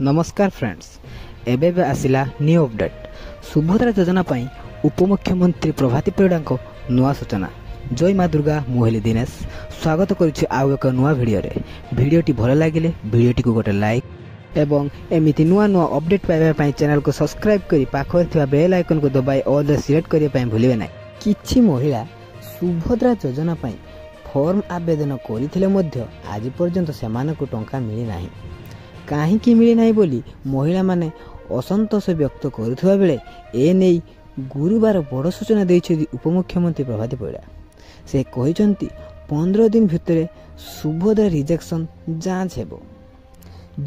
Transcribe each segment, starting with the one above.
ନମସ୍କାର ଫ୍ରେଣ୍ଡସ୍, ଏବେ ଏବେ ଆସିଲା ନ୍ୟୁ ଅପଡ଼େଟ୍। ସୁଭଦ୍ରା ଯୋଜନା ପାଇଁ ଉପମୁଖ୍ୟମନ୍ତ୍ରୀ ପ୍ରଭାତୀ ପରିଡ଼ାଙ୍କ ନୂଆ ସୂଚନା। ଜୟ ମା ଦୁର୍ଗା। ମୁଁ ହେଲି ଦିନେଶ, ସ୍ୱାଗତ କରୁଛି ଆଉ ଏକ ନୂଆ ଭିଡ଼ିଓରେ। ଭିଡ଼ିଓଟି ଭଲ ଲାଗିଲେ ଭିଡ଼ିଓଟିକୁ ଗୋଟେ ଲାଇକ୍ ଏବଂ ଏମିତି ନୂଆ ନୂଆ ଅପଡ଼େଟ୍ ପାଇବା ପାଇଁ ଚ୍ୟାନେଲକୁ ସବସ୍କ୍ରାଇବ୍ କରି ପାଖରେ ଥିବା ବେଲ୍ ଆଇକନ୍କୁ ଦବାଇ ଅଲ୍ରେ ସିଲେକ୍ଟ କରିବା ପାଇଁ ଭୁଲିବେ ନାହିଁ। କିଛି ମହିଳା ସୁଭଦ୍ରା ଯୋଜନା ପାଇଁ ଫର୍ମ ଆବେଦନ କରିଥିଲେ ମଧ୍ୟ ଆଜି ପର୍ଯ୍ୟନ୍ତ ସେମାନଙ୍କୁ ଟଙ୍କା ମିଳିନାହିଁ। କାହିଁକି ମିଳିନାହିଁ ବୋଲି ମହିଳାମାନେ ଅସନ୍ତୋଷ ବ୍ୟକ୍ତ କରୁଥିବା ବେଳେ ଏନେଇ ଗୁରୁବାର ବଡ଼ ସୂଚନା ଦେଇଛନ୍ତି ଉପମୁଖ୍ୟମନ୍ତ୍ରୀ ପ୍ରଭାତୀ ପରିଡ଼ା। ସେ କହିଛନ୍ତି, 15 ଦିନ ଭିତରେ ସୁଭଦ୍ରା ରିଜେକ୍ସନ୍ ଯାଞ୍ଚ ହେବ।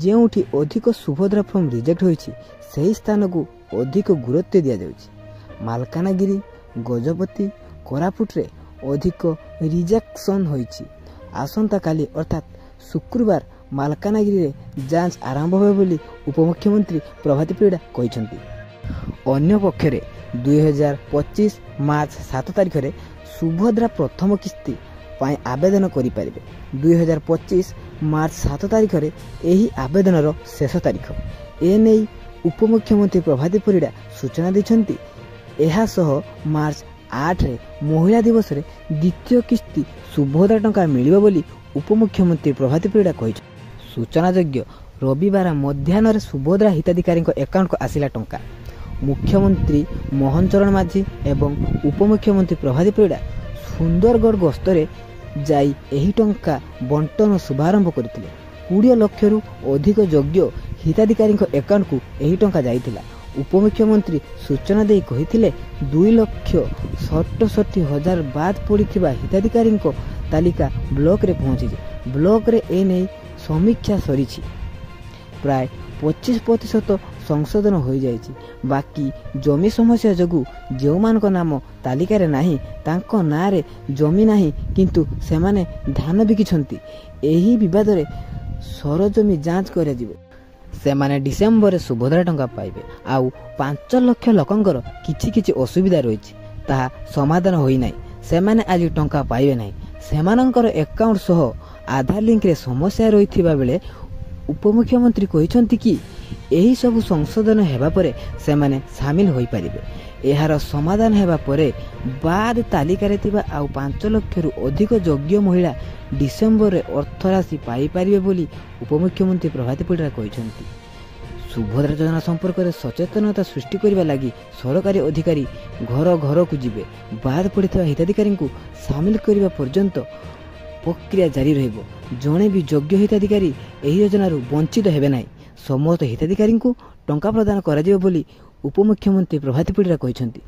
ଯେଉଁଠି ଅଧିକ ସୁଭଦ୍ରା ଫର୍ମ ରିଜେକ୍ଟ ହୋଇଛି, ସେହି ସ୍ଥାନକୁ ଅଧିକ ଗୁରୁତ୍ୱ ଦିଆଯାଉଛି। ମାଲକାନଗିରି, ଗଜପତି, କୋରାପୁଟରେ ଅଧିକ ରିଜେକ୍ସନ୍ ହୋଇଛି। ଆସନ୍ତାକାଲି ଅର୍ଥାତ୍ ଶୁକ୍ରବାର ମାଲକାନଗିରିରେ ଯାଞ୍ଚ ଆରମ୍ଭ ହେବ ବୋଲି ଉପମୁଖ୍ୟମନ୍ତ୍ରୀ ପ୍ରଭାତୀ ପରିଡ଼ା କହିଛନ୍ତି। ଅନ୍ୟପକ୍ଷରେ 2025 ମାର୍ଚ୍ଚ 7 ତାରିଖରେ ସୁଭଦ୍ରା ପ୍ରଥମ କିସ୍ତି ପାଇଁ ଆବେଦନ କରିପାରିବେ। 2025 ମାର୍ଚ୍ଚ 7 ତାରିଖରେ ଏହି ଆବେଦନର ଶେଷ ତାରିଖ। ଏନେଇ ଉପମୁଖ୍ୟମନ୍ତ୍ରୀ ପ୍ରଭାତୀ ପରିଡ଼ା ସୂଚନା ଦେଇଛନ୍ତି। ଏହାସହ ମାର୍ଚ୍ଚ 8ରେ ମହିଳା ଦିବସରେ ଦ୍ୱିତୀୟ କିସ୍ତି ସୁଭଦ୍ରା ଟଙ୍କା ମିଳିବ ବୋଲି ଉପମୁଖ୍ୟମନ୍ତ୍ରୀ ପ୍ରଭାତୀ ପରିଡ଼ା କହିଛନ୍ତି। ସୂଚନାଯୋଗ୍ୟ, ରବିବାର ମଧ୍ୟାହ୍ନରେ ସୁଭଦ୍ରା ହିତାଧିକାରୀଙ୍କ ଆକାଉଣ୍ଟକୁ ଆସିଲା ଟଙ୍କା। ମୁଖ୍ୟମନ୍ତ୍ରୀ ମୋହନ ଚରଣ ମାଝୀ ଏବଂ ଉପମୁଖ୍ୟମନ୍ତ୍ରୀ ପ୍ରଭାତୀ ପରିଡ଼ା ସୁନ୍ଦରଗଡ଼ ଗସ୍ତରେ ଯାଇ ଏହି ଟଙ୍କା ବଣ୍ଟନ ଶୁଭାରମ୍ଭ କରିଥିଲେ। 20 ଲକ୍ଷରୁ ଅଧିକ ଯୋଗ୍ୟ ହିତାଧିକାରୀଙ୍କ ଆକାଉଣ୍ଟକୁ ଏହି ଟଙ୍କା ଯାଇଥିଲା। ଉପମୁଖ୍ୟମନ୍ତ୍ରୀ ସୂଚନା ଦେଇ କହିଥିଲେ, 2,67,000 ବାଦ୍ ପଡ଼ିଥିବା ହିତାଧିକାରୀଙ୍କ ତାଲିକା ବ୍ଲକରେ ପହଞ୍ଚିଛି। ବ୍ଲକରେ ଏନେଇ ସମୀକ୍ଷା ସରିଛି। ପ୍ରାୟ 25% ସଂଶୋଧନ ହୋଇଯାଇଛି। ବାକି ଜମି ସମସ୍ୟା ଯୋଗୁଁ ଯେଉଁମାନଙ୍କ ନାମ ତାଲିକାରେ ନାହିଁ, ତାଙ୍କ ନାଁରେ ଜମି ନାହିଁ କିନ୍ତୁ ସେମାନେ ଧାନ ବିକିଛନ୍ତି, ଏହି ବିବାଦରେ ସରଜମି ଯାଞ୍ଚ କରାଯିବ। ସେମାନେ ଡିସେମ୍ବରରେ ସୁଭଦ୍ରା ଟଙ୍କା ପାଇବେ। ଆଉ 5 ଲକ୍ଷ ଲୋକଙ୍କର କିଛି କିଛି ଅସୁବିଧା ରହିଛି, ତାହା ସମାଧାନ ହୋଇନାହିଁ। ସେମାନେ ଆଜି ଟଙ୍କା ପାଇବେ ନାହିଁ। ସେମାନଙ୍କର ଆକାଉଣ୍ଟ ସହ ଆଧାର ଲିଙ୍କରେ ସମସ୍ୟା ରହିଥିବା ବେଳେ ଉପମୁଖ୍ୟମନ୍ତ୍ରୀ କହିଛନ୍ତି କି ଏହି ସବୁ ସଂଶୋଧନ ହେବା ପରେ ସେମାନେ ସାମିଲ ହୋଇପାରିବେ। ଏହାର ସମାଧାନ ହେବା ପରେ ବାଦ୍ ତାଲିକାରେ ଥିବା ଆଉ 5 ଲକ୍ଷରୁ ଅଧିକ ଯୋଗ୍ୟ ମହିଳା ଡିସେମ୍ବରରେ ଅର୍ଥରାଶି ପାଇପାରିବେ ବୋଲି ଉପମୁଖ୍ୟମନ୍ତ୍ରୀ ପ୍ରଭାତୀ ପରିଡ଼ା କହିଛନ୍ତି। ସୁଭଦ୍ରା ଯୋଜନା ସମ୍ପର୍କରେ ସଚେତନତା ସୃଷ୍ଟି କରିବା ଲାଗି ସରକାରୀ ଅଧିକାରୀ ଘର ଘରକୁ ଯିବେ। ବାଦ୍ ପଡ଼ିଥିବା ହିତାଧିକାରୀଙ୍କୁ ସାମିଲ କରିବା ପର୍ଯ୍ୟନ୍ତ ପ୍ରକ୍ରିୟା ଜାରି ରହିବ। ଜଣେ ବି ଯୋଗ୍ୟ ହିତାଧିକାରୀ ଏହି ଯୋଜନାରୁ ବଞ୍ଚିତ ହେବେ ନାହିଁ। ସମସ୍ତ ହିତାଧିକାରୀଙ୍କୁ ଟଙ୍କା ପ୍ରଦାନ କରାଯିବ ବୋଲି ଉପମୁଖ୍ୟମନ୍ତ୍ରୀ ପ୍ରଭାତୀ ପରିଡ଼ା କହିଛନ୍ତି।